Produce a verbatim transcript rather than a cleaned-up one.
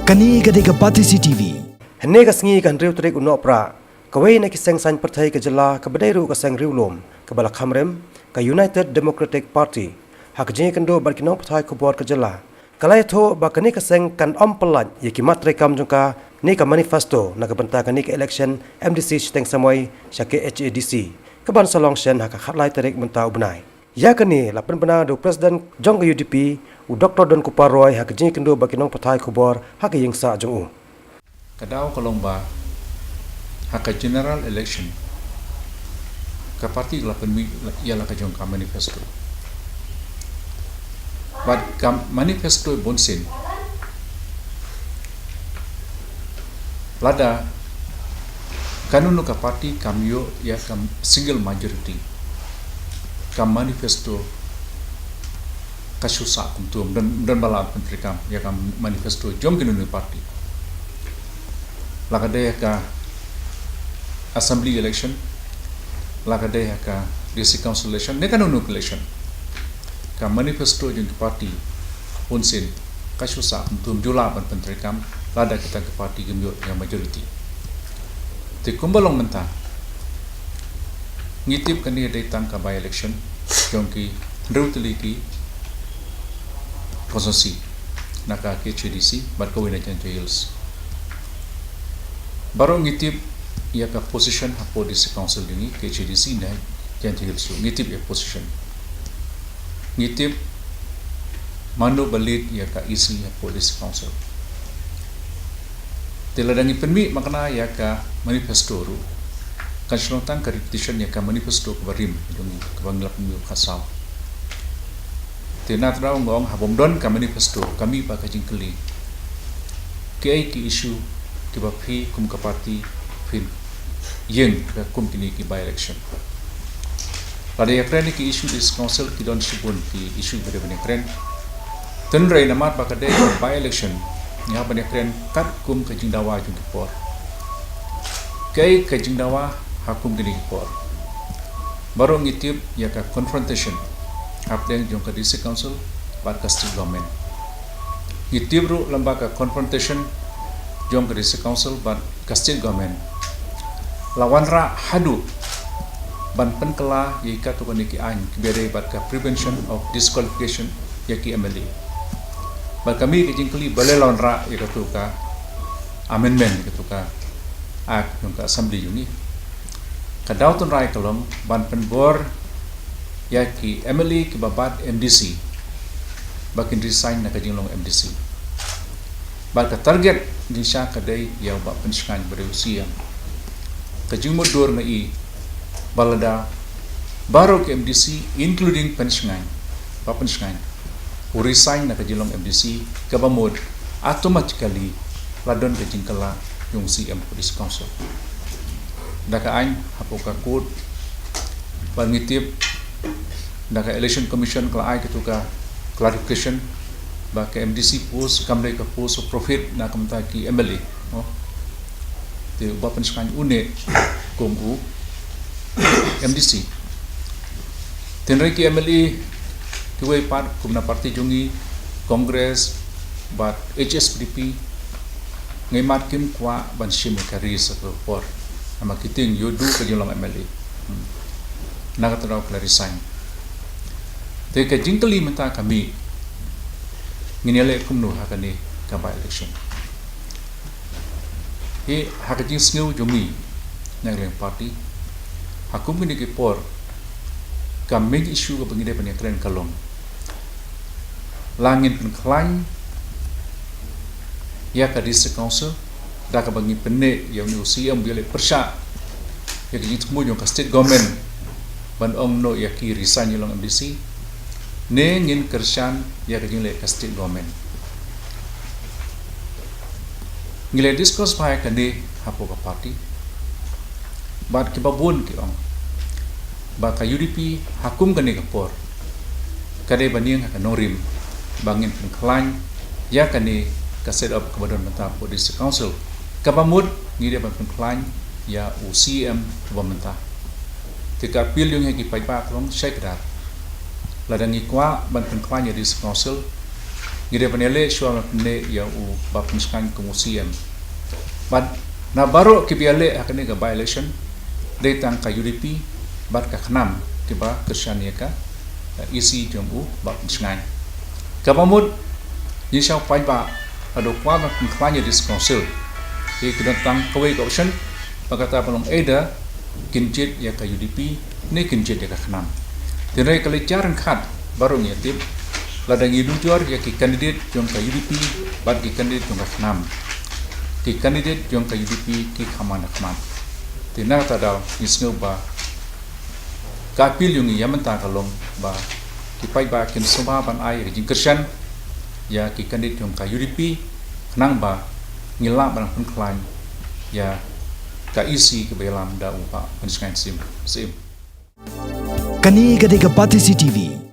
Kane ka dei ka Batesi T V. Hynne ka sngi ka hynriew tarik u Nohprah, kawei na ki seng saiñ pyrthei ka jylla kaba dei ruh ka seng riewlum kaba la kham rim, ka United Democratic Party, ha ka jingïakynduh bad ki nongpathai khubor ka jylla, ka la ïathuh ba kane ka seng kan ym pyllait ïa ki mat treikam jong ka ne ka manifesto na ka bynta kane ka election M D C shiteng samoi sha K H A D C, kaban sa long shen ha ka khatlai tarik mynta u bnai. Ïa kane la pynbna da u President jong ka U D P, u Doctor Donkupar Roy, ha ka jingïakynduh bad ki nongpathai khubor ha ka ïing sah jong u. Ka daw ka long ba ha ka general election ka party ka la pynmih ïa la ka jong ka manifesto. Bad ka manifesto bunsien, lada kano kano ka party kam ïoh ïa ka single majority, ka manifesto ka shu sah kumto, ym don, ym don ba lah ban pyntreikam ïa ka manifesto jong kino kino party. La ka dei ha ka assembly election, la ka dei ha ka district council election, ne kano kano election, ka manifesto jong ki party bunsien ka shu sah kumto, ym ju lah ban pyntreikam lada kita ki party kim ïoh ïa majority. Te kumba long mynta, ngi tip kane dei tang ka by election jong ki hynriew tylli ki constituency na ka K H A D C bad kawei na Jaintia Hills. Baroh ngi tip ïa ka position hapoh district council jong ngi, K H A D C na Jaintia Hills ruh ngi tip ïa position. Ngi tip mano ba lead ïa ka E C hapoh district council. Te lada ngi pynmih makna ïa ka manifesto ruh, kan shu long tang ka repetition ïa ka manifesto kaba rim jong ngi, kaba ngi la pynmih khatsaw. Te na kata daw nga ong, haba ym don ka manifesto, ka mih pat ka jingkylli, kiei ki issue kiba phi kum ka party phin ïeng ha kum kine ki by election. Lada ïakren ïa ki issue district council, ki don shibun ki issue ba dei ban ïakren. Hynrei namar ba ka dei ka by election, ngi hap ban ïakren katkum ka jingdawa jong ki por. Kaei ka jingdawa ha kum kine ki por? Baroh ngi tip ïa ka confrontation hapdeng jong ka district council bad ka state government. Ngi tip ruh lem bad ka confrontation jong ka district council bad ka state government la wanrah haduh ban pynkylla ïa katto katne ki aiñ kiba dei bad ka Prevention of Disqualification ïa ki M L A. Bad ka mih ka jingkylli, balei la wanrah ïa katto ka amendment, ïa katto ka act jong ka assembly jong ngi. Ka daw tynrai ka long ban pynbor ïa ki M L A kiba bat M D C ba kin resign na ka jinglong M D C. Bad ka target jingshisha ka dei ïa u Bah Pynshngaiñ ba dei u C M. Ka jingmutdur nga i ba lada baroh ki M D C, including Pynshngaiñ, Bah Pynshngaiñ, u resign na ka jinglong M D C, kaba mut automatically la don ka jingkylla jong u C M hapoh district council. Da ka aiñ hapoh ka court, bad ngi tip da ka Election Commission ka la ai katto ka clarification ba ka M D C post kam dei ka post of profit na ka bynta ki M L A. Oh. Te u Bah Pynshngaiñ u neh kum u M D C. Hynrei ki M L A kiwei pat kum na party jong ngi, Congress bad H S P D P, nga i mat kim kwah ban shim ïa ka ri sa ka por. Namar ki tieng ïoh duh ka jinglong M L A. Hmm. Na kata daw ka la resign. Te ka jingkylli mynta ka mih, ngin ïaleh kumno ha kane ka by election. Hi ha ka jingsngew jong ngi na ka liang party, ha kum kine ki por, ka main issue kaba ngi dei ban ïakren ka long, la ngin pynkhlaiñ ïa ka district council da kaba ngi pynneh ïa une u C M ba ïaleh pyrshah ïa ka jingthmu jong ka state government ban ong noh ïa ki resign ïa long M D C, ne ngin kyrshan ïa ka jingleh ka state government. Ngi la discuss bha ïa kane hapoh ka party. Bad kiba bun ki ong ba ka U D P ha kum kane ka por ka dei ban ïeng ha ka nongrim ba ngin pynkhlaiñ ïa kane ka set up kaba don mynta hapoh district council. Kaba mut ngi dei ban pynkhlaiñ ïa u C M kaba mynta. Te ka appeal jong ngi ha ki paidbah ka long shai kdar. Lada ngi kwah ban pynkhlaiñ ïa district council, ngi dei ban ïaleh shuwa ban pynleh ïa u Bah Pynshngaiñ kum u C M. Bad na baroh kiba ïaleh ha kane ka by-election, dei tang ka U D P bad ka KHNAM kiba kyrshan ïa ka, eh, E C jong u Bah Pynshngaiñ. Kaba mut, ngi shu paidbah haduh kwah ban pynkhlaiñ ïa District Council, ki don tang kawei ka option, ba kata ban long either kin jied ïa ka U D P ne kin jied ïa ka KHNAM. Te hynrei ka leit jar ryngkat, baroh ngi tip, lada ngi nujor ïa ki candidate jong ka U D P bad ki candidate jong ka KHNAM, ki candidate jong ka U D P ki kham man da khmat. Te na kata daw ngi sngew ba ka appeal jong ngi ïa mynta ka long ba ki paidbah kin sngewbha ban ai ïa ka jingkyrshan ïa ki candidate jong ka U D P, khnang ba ngin lah ban pynkhlaiñ ïa ka E C kaba ïalam da u Bah Pynshngaiñ Syiem. Syiem. Kane ka dei ka Batesi T V.